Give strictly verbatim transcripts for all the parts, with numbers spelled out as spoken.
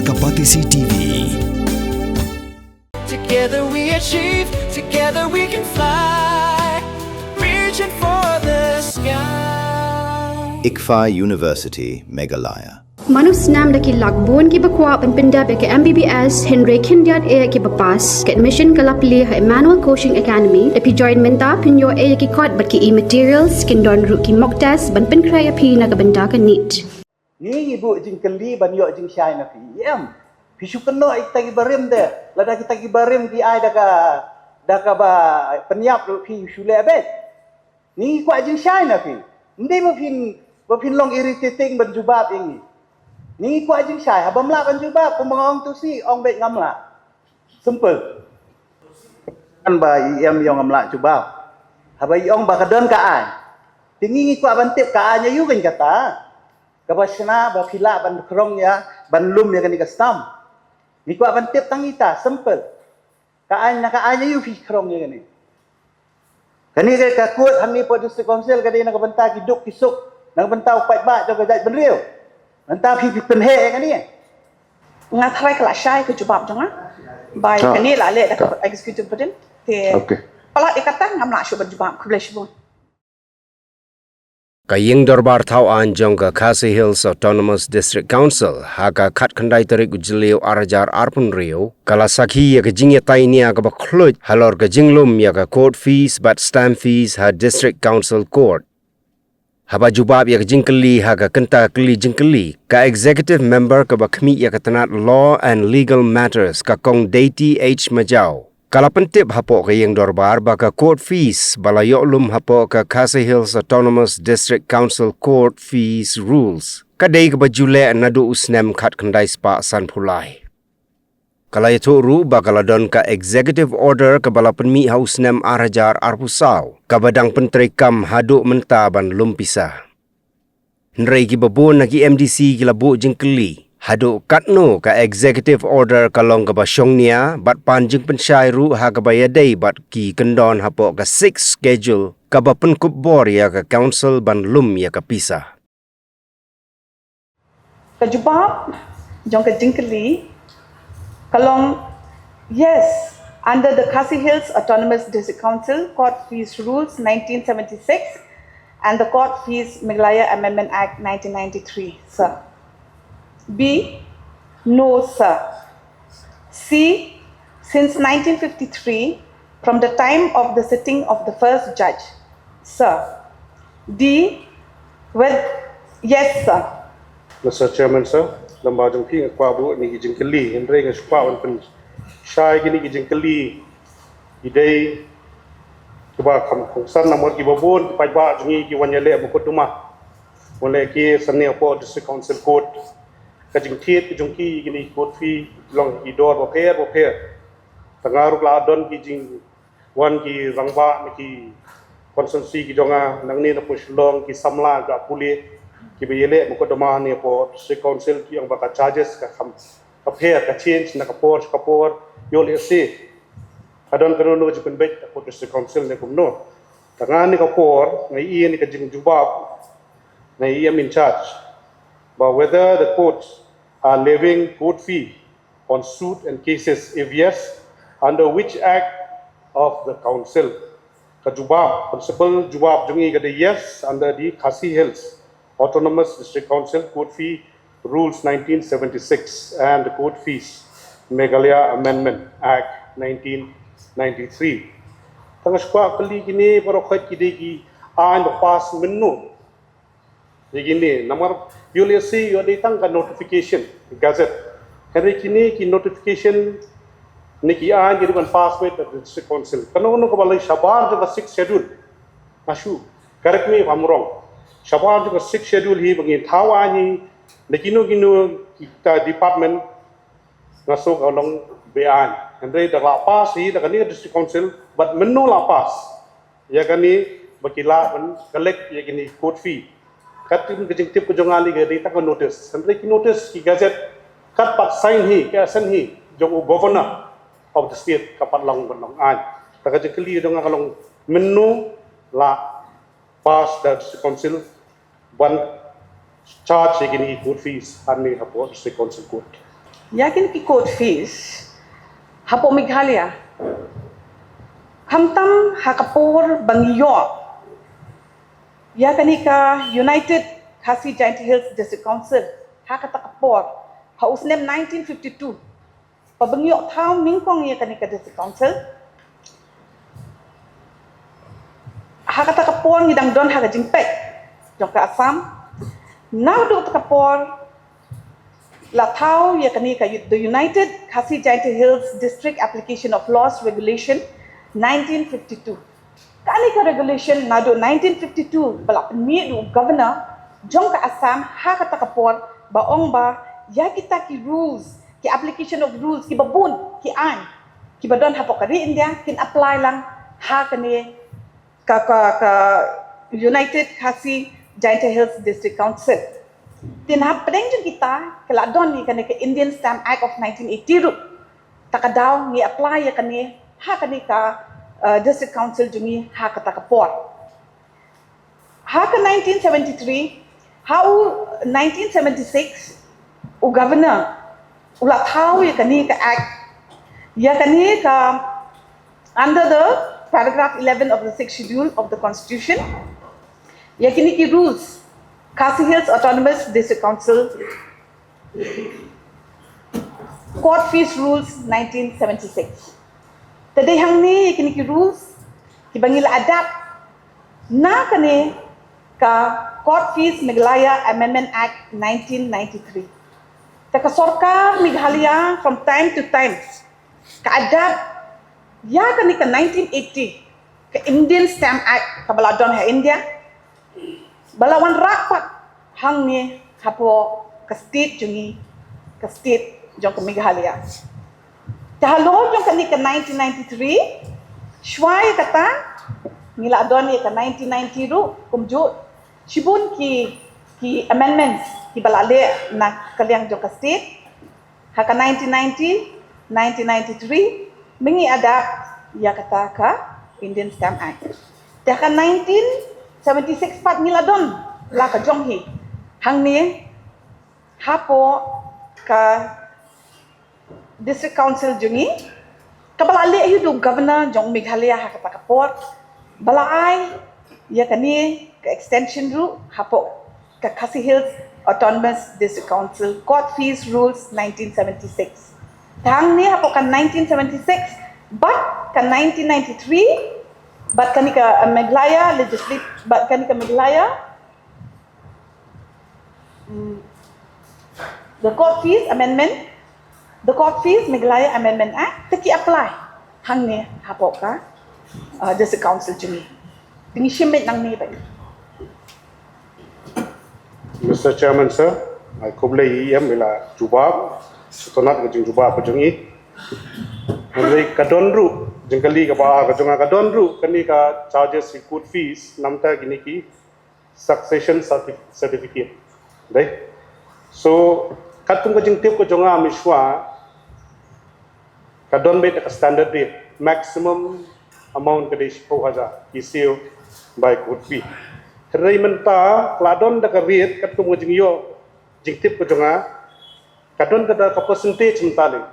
Ka Batesi T V. Together we achieve, together we can fly. Reaching for the sky. ICFAI University, Meghalaya. Mano snem da ki lak bun kiba kwah ban pyndep ïa ka M B B S hynrei khyndiat eh kiba pass. Ka admission ka la plie ha Emmanuel Coaching Academy. Da phi join mynta phin ïoh eh ïa ki kot bad ki e-materials, kin don ruh ki mock test ban pynkhreh ïa phi na ka bynta ka NEET. Ngi ngi buh jingkylli ban ïoh jingshai na phi. Em. Phi shu kynnoh ïa kita ki barim de. Lada kita ki barim ki ai da ka da kaba pynïap ruh phi shu leh beit. Ngi ngi kwah jingshai na phi. Ym dei ba phin ba phin long irritating ban jubab ïa ngi. Ngi ngi kwah jingshai, haba ym lah ban jubab kumba nga ong tu sih, ong beit ngam lah. Simple. Kan ba i em ïong ngam lah jubab. Haba i ong ba ka don ka aiñ. Te ngi ngi kwah ban tip ka aiñ aïu kane kata. Kaba shna ba phi lah ban khrong ïa ban lum ïa kane ka stamp. Ngi kwah ban tip tang ita, simple. Ka aiñ, na ka aiñ aïu phi khrong ïa kane. Kane ka, ka kot hangne hapoh District Council ka dei na ka bynta ki duk ki suk, na ka bynta u paidbah jong ka jaitbynriew. Mynta phi phi pynheh ïa kane. Nga tharai ka la shai ka jubab jong nga. Ba ïa kane la leh da ka executive body. Te palat ïa kata ngam lah shuh ban jubab. Khublei shibun. Ka Ïing Dorbar Thaw Aiñ jong ka Khasi Hills Autonomous District Council ha ka khatkhyndai tarik u Jylliew arhajar arphew hynriew ka la sakhi ïa ka jingïatai nia kaba khluid halor ka jinglum ïa ka court fees bad stamp fees ha District Council Court. Haba jubab ïa ka jingkylli ha ka kynta kylli jingkylli, ka Executive Member kaba khmih ïa ka tnat Law and Legal Matters, ka Kong Deiti H Majaw, ka la pyntip hapoh ka Ïing Dorbar ba ka court fees ba la ïoh lum hapoh ka Khasi Hills Autonomous District Council Court Fees Rules ka dei kaba ju leh naduh u snem khatkhyndai spah sanphew lai. Ka la ïathuh ruh ba ka la don ka Executive Order kaba la pynmih ha u snem arhajar arphew saw kaba dang pyntreikam haduh mynta ban lum pisa. Hynrei kiba bun na ki M D C ki la buh jingkylli haduh katno ka Executive Order ka long kaba shong nia bad pan jingpynshai ruh ha kaba ïadei bad ki kyndon hapoh ka Sixth Schedule kaba pynkup bor ïa ka Council ban lum ïa ka pisa. Ka jubab jong ka jingkylli ka long, yes, under the Khasi Hills Autonomous District Council Court Fees Rules nineteen seventy-six and the Court Fees Meghalaya Amendment Act nineteen ninety-three, sir. B, no, sir. C, since nineteen fifty-three, from the time of the sitting of the first judge, sir. D, with, yes, sir. Mister Chairman, sir, lem ba jong phi nga kwah buh ïa kine ki jingkylli, hynrei nga shu kwah ban pynshai kine ki jingkylli ki dei kiba kham kongsan namar kiba bun ki paidbah jong ngi ki wan ïaleh mukotduma, wan leh case hangne hapoh District Council Court. Ka jingthied ka jong ki ïa kine ki court fee long ki dor bapher bapher. Tang nga ruh la don ki jing wan ki rangbah na ki constituency ki jong nga nangne na pdeng Shillong, ki samla ka pule kiba ïaleh mukotduma ne hapoh District Council ki ong ba ka charges ka kham, ka pher, ka change na ka por sha ka por. Ïoh lehse ka don kano kano ka jingpynbeit hapoh District Council ne kumno. Tang nga ne ka por nga ïohi ne ka jingjubab, nga ïohi in charge ba whether the courts are levying court fee on suit and cases? If yes, under which act of the council? Ka jubab, principal jubab jong ngi ka dei yes, under the Khasi Hills Autonomous District Council Court Fee Rules nineteen seventy-six and the Court Fees Meghalaya Amendment Act nineteen ninety-three. Tang nga shu kwah kylli, kine baroh khoit ki dei ki aiñ ba pass mynno? Ïa kine namar ïoh lehse ïoh dei tang ka notification, gazette. Hynrei kine ki notification ne ki aiñ ki dei ban pass beit da District Council. Kano kano kaba lei shabar jong ka Sixth Schedule, nga shu, correct me if I'm wrong, shabar jong ka Sixth Schedule hi ba ngin thaw aiñ hi da kino kino kita department, nga shu ka long be-aiñ. Hynrei da la pass hi da kane ka District Council, bad mynno la pass ïa kane ba ki lah ban collect ïa kine court fee? Kat ka jingtip ka jong nga lei ka dei tang ka notice. Hynrei ki notice, ki gazette, kat pat sign hi, ka assent hi jong u Governor of the state, ka pat long ban long aiñ. Tang ka jingkylli ka jong nga ka long, mynno la pass da District Council ban charge ïa kine ki court fees hangne hapoh District Council Court? Ïa kine ki court fees hapoh Meghalaya, khamtam ha ka por ba ngi ïoh ïa kane ka United Khasi Jaintia Hills District Council, ha kata ka por, ha u snem nineteen fifty-two, ba ngi ïoh thaw nyngkong ïa kane ka District Council. Ha kata ka por ngi dang don ha ka jingpeit jong ka Assam. Naduh kata ka por la thaw ïa kane ka U-, the United Khasi Jaintia Hills District Application of Laws Regulation nineteen fifty-two. Kane ka regulation naduh nineteen fifty-two ba la pynmih da u governor jong ka Assam ha kata ka por, ba ong ba ïa kita ki rules, ki application of rules, kiba bun ki aiñ kiba don hapoh ka ri India kin apply lang ha kane ka, ka, ka United Khasi Jaintia Hills District Council. Te na pdeng jong kita ka la don ïa kane ka Indian Stamp Act of nineteen eighty ruh. Ta ka daw ngi apply ïa kane ha kane ka, uh, District Council jong ngi ha kata ka por. Ha ka nineteen seventy-three, ha u nineteen seventy-six, u governor u la thaw ïa kane ka act, ïa kane ka, under the paragraph eleven of the sixth schedule of the constitution, ïa kine ki rules, Khasi Hills Autonomous District Council Court Fees Rules nineteen seventy-six. Te dei hangne ïa kine ki rules kiba ngi la adapt na kane ka Court Fees Meghalaya Amendment Act nineteen ninety-three. Te ka sorkar Meghalaya from time to time ka adapt ïa kane ka nineteen eighty, ka Indian Stamp Act kaba la don ha India, ba la wanrah pat hangne hapoh ka state jong ngi, ka state jong ka Meghalaya. Te halor jong kane ka nineteen ninety-three, shuwa ïa kata ngi la don ïa ka nineteen ninety ruh, kumjuh shibun ki, ki amendments kiba la leh na ka liang jong ka state. Ha ka nineteen ninety, nineteen ninety-three, mynta ngi adapt ïa kata ka Indian Stamp Act. Te ha ka nineteen seventy-six pat ngi la don la ka jong hi hangne hapoh ka District Council jong ngi, kaba la leh hi da u Governor jong Meghalaya ha kata ka por, ba la ai ïa kane ka extension ruh hapoh ka Khasi Hills Autonomous District Council Court Fees Rules nineteen seventy-six. Te hangne hapoh ka nineteen seventy-six bad ka nineteen ninety-three, bad kane ka, uh, Meghalaya Legislative, bad kane ka Meghalaya, mm, the Court Fees Amendment, the Court Fees Meghalaya Amendment Act, te ki apply hangne hapoh ka, uh, District Council jong ngi. Te ngi shim beit nangne beit. Mister Chairman sir, ai khublei ïa i em i la jubab, sngewtynnat ka jingjubab ka jong i. Hynrei ka don ruh jingkylli kaba ar ka jong nga, ka don ruh kane ka charges ki court fees namar kine ki succession certi-, certificate. Dei. So katkum ka jingtip ka jong nga, mynshwa ka don beit ka standard rate, maximum amount ka dei shiphew hajar ki siew bai court fee. Hynrei mynta ka la don da ka rate katkum ka jingïoh jingtip ka jong nga, ka don ka da ka percentage mynta lei.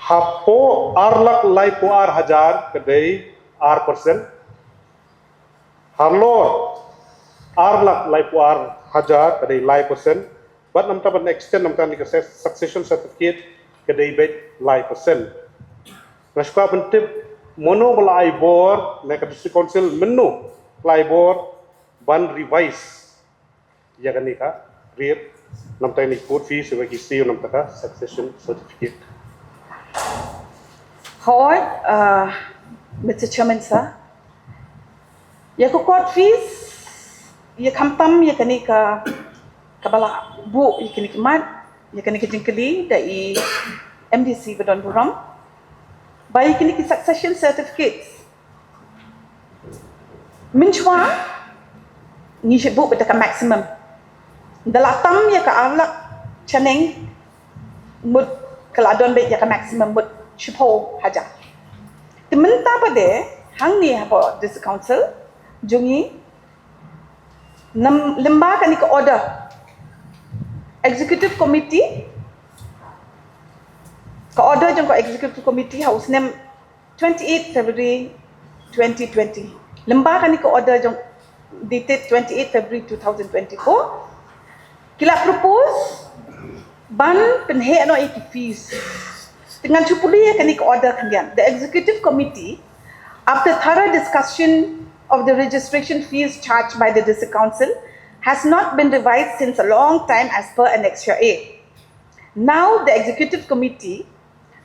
Hapoh ar lak laiphew ar hajar ka dei ar percent. Halor ar lak laiphew ar hajar ka dei lai percent. Bad namar ban extend namar kane ka succession certificate ka dei beit lai percent. Nga sngewkwah ban tip mano ba la ai bor na ka District Council, mynno la ai bor ban revise ïa kane ka rate namar kane court fees, ïa ki siew namar ka succession certificate. Hooid, uh, Mister Chairman sir, ïa ka court fees, ïa khamtam ïa kane ka, kaba la buh ïa kine ki mat, ïa kane ka jingkylli da i M D C ba don burom, ba ïa kine ki succession certificates, mynshwa ngi shu buh beit da ka maximum. Da la tam ïa ka ar lak shaneng mut ka la don beit ïa ka maximum mut shiphew hajar. Te mynta pat de hangne hapoh District Council jong ngi, nam, lyngba kane ka order Executive Committee, ka order jong ka Executive Committee ha u snem twenty-eight February twenty twenty. Lyngba kane ka order jong dated twenty-eight February two thousand twenty-four, ki la propose ban pynheh noh ïa ki fees. Te ngan shu pule ïa kane ka order khyndiat. The Executive Committee, after thorough discussion of the registration fees charged by the District Council, has not been revised since a long time as per Annexure A. Now, the Executive Committee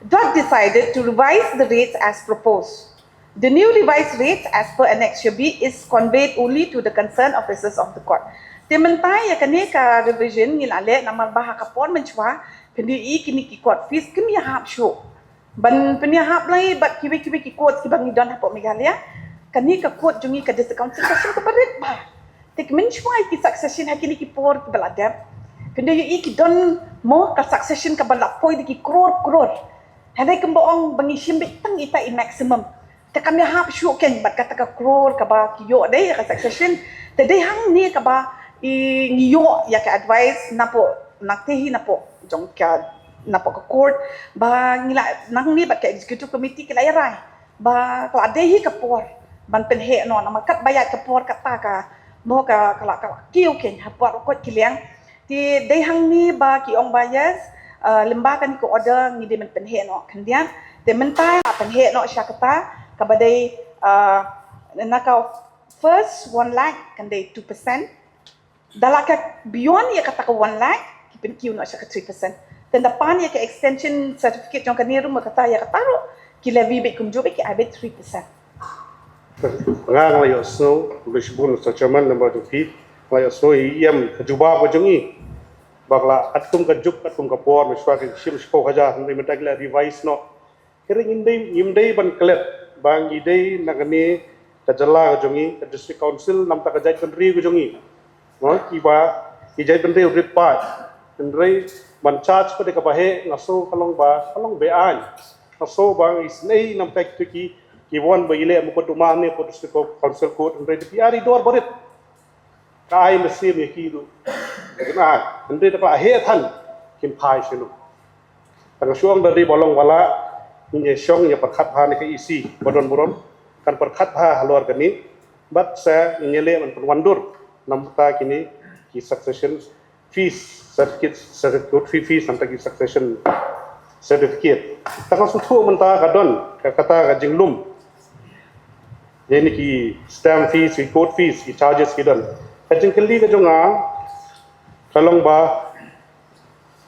doth decided to revise the rates as proposed. The new revised rates as per Annexure B is conveyed only to the concerned officers of the court. Te mynta ïa kane ka revision ngi la leh namar ba ha ka por mynshuwa pyndonkam ïa kine ki court fees kim ïahap shuh. Ban pynïahap lai bad kiwei kiwei ki court kiba ngi don hapoh Meghalaya. Kane ka court jong ngi ka District Council ka shu ka barit ba. Te ki mynshuwa ki succession ha kine ki por kiba la dep. Pyndonkam ïa ki don mo ka succession kaba la poi da ki crore crore. Hynrei kumba ong ba ngi shim beit tang ita i maximum. Te kam ïahap shuh kein bad kata ka crore kaba ki ïoh dei ïa ka succession. Te dei hangne kaba i ngi ïoh ïa ka advice napoh na te hi napoh jong ka napoh ka court ba ngi la nangne bad ka executive committee ki la ïarai ba ka la dei hi ka por ban pynheh noh namar katba ïaid ka por kata ka mo ka ka la ka la kiew kein ha por u koit ki liang. Te dei hangne ba ki ong ba yes, uh, lyngba kane ka order ngi dei ban pynheh noh khyndiat. Te mynta la pynheh noh sha kata kaba dei, uh, na ka first one lakh kan dei two percent. Da la ka beyond ïa kata ka one lakh ki pynkiew noh sha ka three percent. Te da pan ïa ka extension certificate jong kane ruh ma kata ïa kata ruh ki levy beit kumjuh beit ki ai beit three percent. Nga nga la ïohsngew, khublei shibun Mister Chairman, lyngba jong phi, nga la ïohsngew ïa i em ka jubab ka jong i. Ba ka la katkum ka juk, katkum ka por, mynshuwa ka shim shiphew hajar, hynrei mynta ki la revise noh. Hynrei ngim dei, ngim dei ban klet ba ngi dei na kane ka jylla ka jong i, ka District Council, namar ka jaitbynriew ka jong i. Mo, kiba ki jaitbynriew rit paid. Hynrei ban charge pat de kaba heh, nga sngew ka long ba, ka long be-aiñ. Nga sngew ba ngi isynei namar kito ki, ki wan ba i leh mukotduma ne hapoh District Council Court, hynrei da phi ai i dor barit. Ka ai mynsiem ïa ki ruh. Kin ai. Hynrei da ka la heh than kin phai shano. Tang shuh ong da ri ba long ba la ngin ïa shong ïa pyrkhat bha ne ka E C ba don burom. Kan pyrkhat bha halor kane. Bad sa ngin ïa leh ban pynwandur namar kine ki succession fees certificate, certificate fee fees namar ki succession certificate. Tang shu thuh mynta ka don ka kata ka jinglum. Ïa kine ki stamp fees, ki court fees, ki charges ki don. Ka jingkylli ka jong nga ka long ba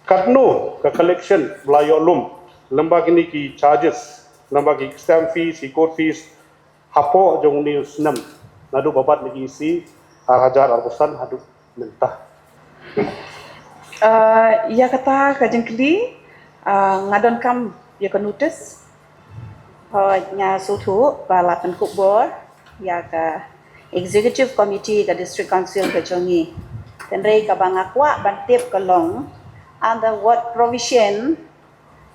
katno ka collection ba la ïoh lum lyngba kine ki charges, lyngba ki stamp fees, ki court fees hapoh jong une u snem naduh ba bat na ki E C ar hajar arphew san haduh mynta. Ah, ïa kata ka jingkylli, ah, nga donkam ïa ka notice. Hooid, nga sngewthuh ba la pynkup bor ïa ka executive committee ka district council ka jong ngi. Hynrei kaba nga kwah ban tip ka long under what provision,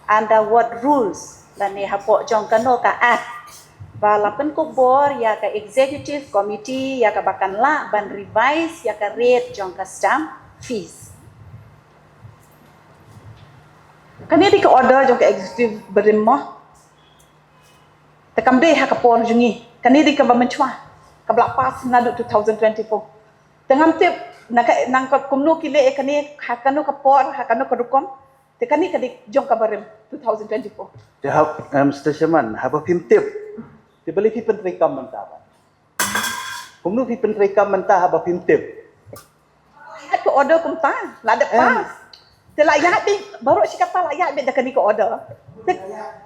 under what rules, lane hapoh jong kano ka act ba la pynkup bor ïa ka executive committee ïa kaba kan lah ban revise ïa ka rate jong ka stamp fees. Kane dei ka order jong ka executive barim mo. Te kam dei ha ka por jong ngi. Kane dei kaba mynshuwa, kaba la pass naduh two thousand twenty-four. Te ngam tip na ka, nang ka kumno ki leh ïa kane ha kano ka por, ha kano ka rukom. Te kane ka dei jong ka barim two thousand twenty-four. Te hap, em, Mister Chairman, haba phim tip, te balei phi pyntreikam mynta ba? Kumno phi pyntreikam mynta haba phim tip? Ïa ka order kumta la dep pass. Te la ïa bit baroh shi katta la ïa bit da kane ka order. Te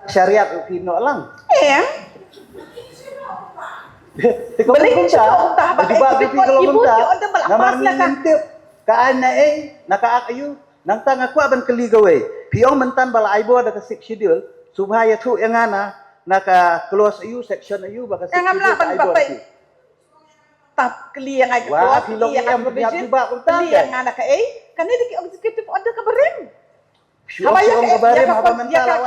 shariat u phi noh lang. Em. Te ka balei kumta. Kumta haba ka order ba la pass na ka. Namar ngim tip ka ai na ei, na ka ak aiu. Nangta nga kwah ban kylli kawei. Phi ong mynta ba la ai bor da ka Sixth Schedule, sngewbha ïathuh ïa nga na, na ka clause aiu, section aiu ba ka Sixth Schedule ka ai bor. Tap kylli ïa nga ka clause, kylli ïa nga provision, kylli ïa nga na kaei. Kane dei ka executive order ka barim. Haba ïa ka, ïa ka,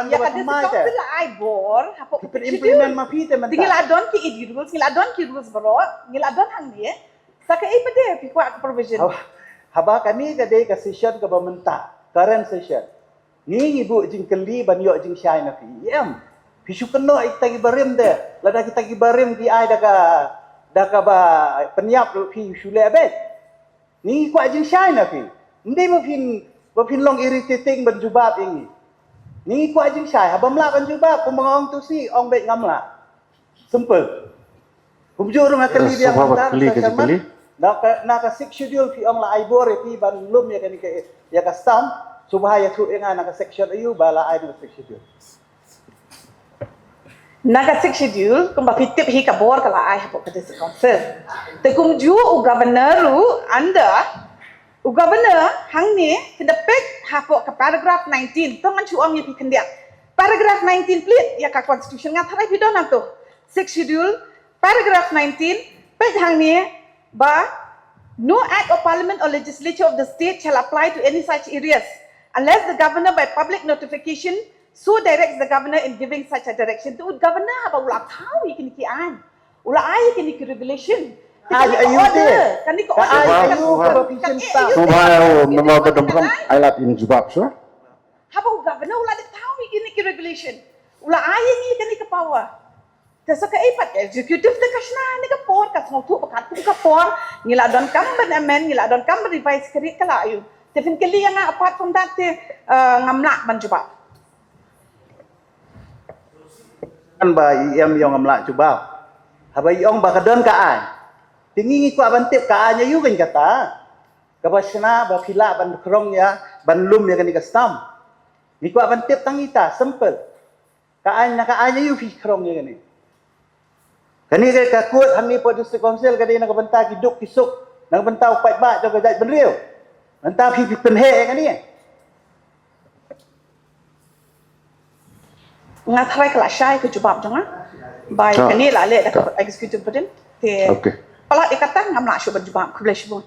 ïa ka district council la ai bor hapoh ka schedule. Te ngi la don ki E D rules, ngi la don ki rules baroh, ngi la don hangne. Sa kaei pat de phi kwah ka provision? Haba, Haba kane ka dei ka session kaba mynta, current session. Ngi ngi buh jingkylli ban ïoh jingshai na phi. Em. Phi shu kynnoh ïa kita ki barim de. Lada kita ki barim ki ai da ka, da kaba pynïap ruh phi shu leh beit. Ngi ngi kwah jingshai na phi. Ym dei ba phin, ba phin long irritating ban jubab ïa ngi. Ngi ngi kwah jingshai. Haba ym lah ban jubab, kumba nga ong tu shi, ong beit ngam lah. Simple. Kumjuh ruh nga kylli biang mynta, Mister Chairman. Na ka, na ka Sixth Schedule phi ong la ai bor ïa phi ban lum ïa kane ka, ïa ka stamp. Sngewbha ïathuh ïa nga na ka section aïu ba la ai na ka Sixth Schedule. Na ka Sixth Schedule, kumba phi tip hi ka bor ka la ai hapoh ka District Council. Te kumjuh u Governor ruh under, u Governor hangne, phin da peit hapoh ka paragraph nineteen, to ngan shu ong ïa phi khyndiat. Paragraph nineteen please, ïa ka Constitution nga tharai phi don hangto. Sixth Schedule, paragraph nineteen, peit hangne, ba, no act of Parliament or legislature of the state shall apply to any such areas, unless the governor by public notification so directs the governor in giving such a direction. Te u governor haba u la thaw ïa kine ki aiñ, u la ai ïa kine ki regulation. Te kane ka order, kane ka order, kane ka order, kaba phi shem stamp. Sngewbha ïa u member ba don phrang, ai lad ïa u jubab shuwa. Haba u governor u la dep thaw ïa kine ki regulation, u la ai ïa ngi kane ka power. Te sa kaei pat ka executive te ka shna ïa kane ka por, ka sngewthuh ba katkum ka por ngi la donkam ban amend, ngi la donkam ban revise, ka ri ka la aïu. Te phin kylli ïa nga, apart from that te, eh, ngam lah ban jubab. Kan ba i em ïong ngam lah jubab. Haba i ong ba ka don ka aiñ, te ngi ngi kwah ban tip ka aiñ aïu kan kata. Kaba shna ba phi lah ban khrong ïa, ban lum ïa kane ka stamp. Ngi kwah ban tip tang ita, simple. Ka aiñ, na ka aiñ aïu phi khrong ïa kane. Kane ka, ka kut hangne hapoh District Council ka dei na ka bynta ki duk ki suk, na ka bynta u paidbah jong ka jaitbynriew. Nangta phi, phi pynheh ïa kane. Nga tharai ka la shai ka jubab jong nga. Bai, kane la leh da ka executive, pdeng te. Palat ïa kata ngam lah shuh ban jubab. Khublei shibun.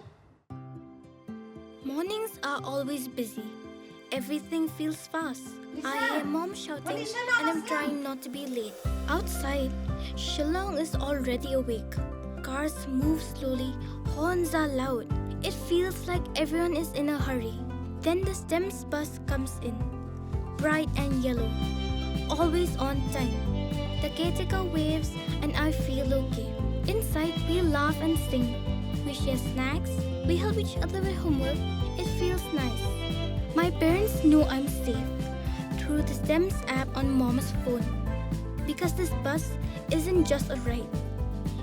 Mornings are always busy. Everything feels fast. I hear mom shouting and I'm trying not to be late. Outside, Shillong is already awake. Cars move slowly, horns are loud. It feels like everyone is in a hurry. Then the STEMS bus comes in. Bright and yellow. Always on time. The caretaker waves and I feel okay. Inside, we laugh and sing. We share snacks. We help each other with homework. It feels nice. My parents know I'm safe through the STEMS app on mom's phone. Because this bus isn't just a ride.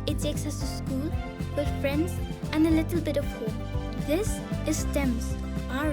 It takes us to school, with friends, and a little bit of home. This is STEMS, our